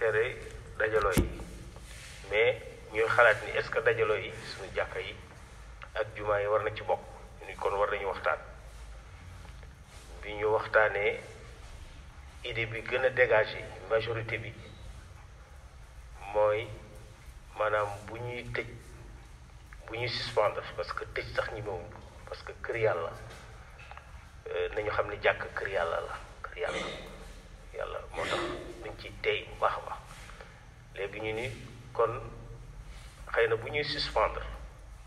tere dajaloo yi mais ñuy xalaat ni est-ce que dajaloo yi suñu jàkka yi ak jumaa yi war na ci bokk ni kon war nañu waxtaan bi ñu waxtaanee idée bi gën a dégagé majorité bi mooy maanaam bu ñuy tëj bu ñuy suspendre parce que tëj sax ñi moom parce que kër yàlla nañu xam ne jàkk kër yàlla la kër yàlla moo tax dañ ciy tey bu baax a baax léegi ñu ni kon xëy na bu ñuy suspendre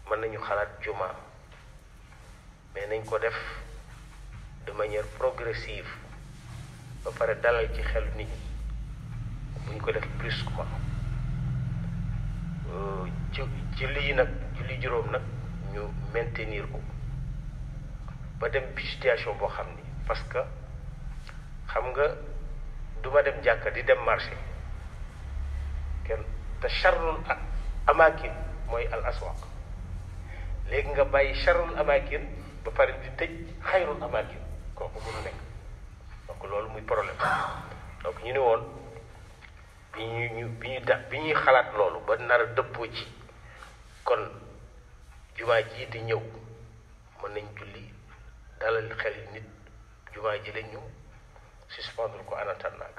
mën nañu xalaat juma mais nañ ko def de manière progressive ba pare dalal ci xelu nit ñi buñ ko def brusquement julli yi nag julli juróom nag ñu maintenir ko ba dem bi situation boo xam ni parce que xam nga duma dem jàkka di dem marché kenn te charrul amakin mooy al aswaq léegi nga bàyyi charrul amakin ba pare di tëj xayrul amakin kooku mënu nekk donc loolu muy problème donc ñu ne woon bi ñuy xalaat loolu ba nar a dëppoo ci kon jumaa ji di ñëw mën nañ julli dalal xel nit jumaa ji lañ ñëw suspendre ko en attendant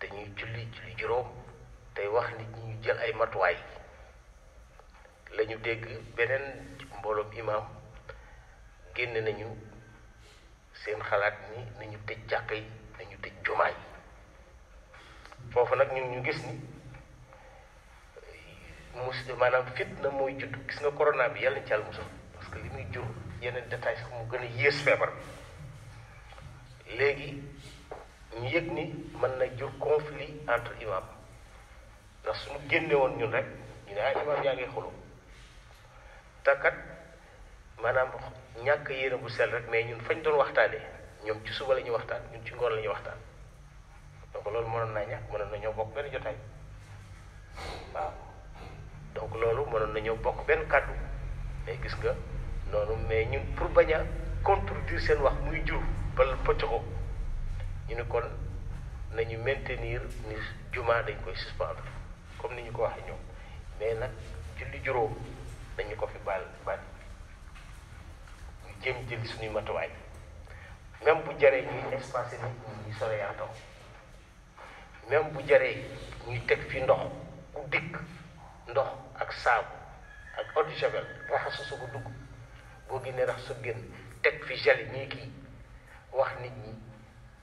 dañuy julli juróom tey wax nit ñi ñu jël ay matuwaay la ñu dégg beneen mbooloom imaam génne nañu seen xalaat ni nañu tëj jàkka yi nañu tëj jumaa yi foofu nag ñu gis ni maanaam fitna mooy judd gis nga corona bi yàlla na ci Yàlla musal parce que li muy jur yeneen détails sax mu gën a yées feebar bi léegi ñu yëg ni mën na jur conflit entre imam ndax suñu génne woon ñun rek ñu ne imam yaa ngi xuloo takat maanaam ñàkk yéene bu sell rek mais ñun fañ doon waxtaanee ñoom ci suba la ñuy waxtaan ñun ci ngoon la ñuy waxtaan donc loolu mënoon naa ñàkk mënoon na ñoo bokk benn jotaay waaw donc loolu mënoon na ñoo bokk benn kàddu mais gis nga noonu mais ñun pour bañ a contredire seen wax muy jur bal pëcc ko ñu ne kon nañu maintenir ni juma dañ koy suspendre comme ni ñu ko waxee ñoom mais nag julli juróom dañu ko fi baal ñu jéem jël suñuy matuwaay même bu jaree ñuy espacé nit ñi soriantoo même bu jaree ñuy teg fi ndox ku dikk ndox ak saabu ak eau de javel raxasu su ko dugg boo génnee rax sa génn teg fi gel yi ñuy kii wax nit ñi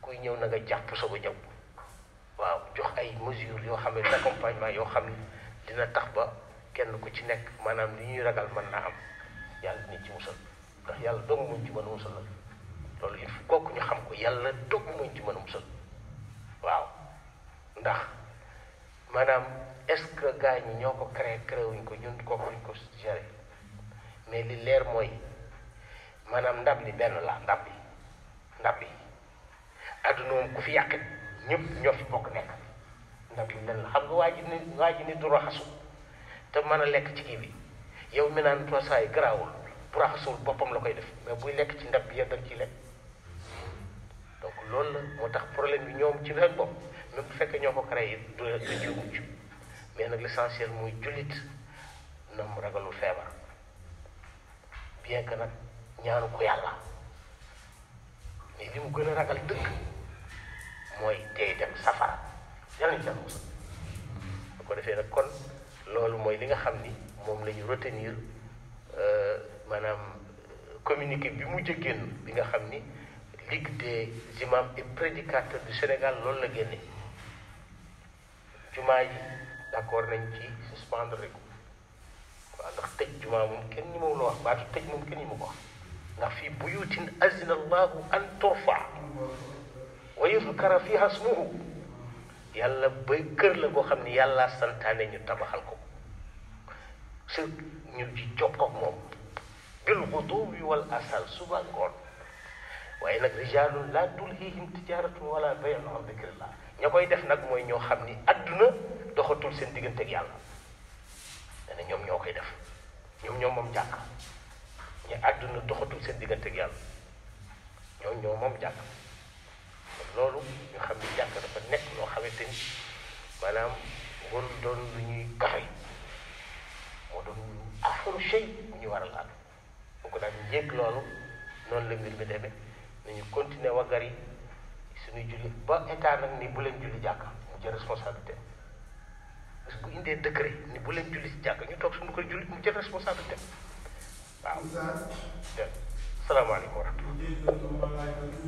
kuy ñëw na nga jàpp soog a ñëw waaw jox ay mesures yoo xam ne d'accompagnement yoo xam ne dina tax ba kenn ku ci nekk maanaam li ñuy ragal mën naa am yàlla nit ci musal ndax yàlla dong muñ ci mën a musal la loolu il faut kooku ñu xam ko yàlla dong muñ ci mën a musal waaw ndax maanaam est-ce que gars ñi ñoo ko créé wuñ ko ñun kooku luñ ko géré mais li leer mooy maanaam ndab li benn la ndab bi adduna moom ku fi yàqit ñëpp ñoo fi bokk nekk ndab li lenn la xam nga waa ji ni du raxasu te mën a lekk ci kii bi yow mi naan toi saa yi garaawul bu raxasul boppam la koy def mais buy lekk ci ndab bi yëpp ci lekk donc loolu la moo tax problème bi ñoom ci seen bopp même bu fekkee ñoo ko créé du ci mucc mais nag l'essentiel muy jullit na mu ragalul feebar bien que nag ñaanu ko yàlla mais li mu gën a ragal dëgg mooy tey dem safara yàlla ñu jàmm bu ko defee nag kon loolu mooy li nga xam ni moom la ñu retenir maanaam communiqué bi mu génn bi nga xam ni Ligue des imams et prédicateurs du Sénégal loolu la génne jumaa yi d'accord nañ ci suspendre rek waaw ndax tëj jumaa moom kenn ñi moom la wax baatu tëj moom kenn ñi ma ko wax ndax fii buyutin azina allahu an turfa wa yuzkara fiha ismuhu yàlla ba kër la boo xam ne yàlla santaane ñu tabaxal ko su ñu ci jokkoo ak moom bil guduwi wal asal suba ngoon waaye nag rijaalun laa tulhiihim tijaaratun wala bay'un an dikrillah ña koy def nag mooy ñoo xam ni adduna doxatul seen diggante ak yàlla dana ñoom ñoo koy def ñoom moom jàkk ñu àdduna doxatul seen diggante ak yàlla ñoo moom jàkk loolu ñu xam ni jàkk dafa nekk loo xam ne abasin maanaam warul doon lu ñuy kafe moo doon affaire chey bu ñu war a laal bu ko daal njëkk loolu noonu la mbir mi demee nañu continuer waggar yi suñuy julli ba état nag ni bu leen julli jàkka mu jël responsabilité parce que bu indee décret ni bu leen julli si jàkka ñu toog suñu koy julli mu jël responsabilité waaw. salaamaaleykum wa rahmatulah.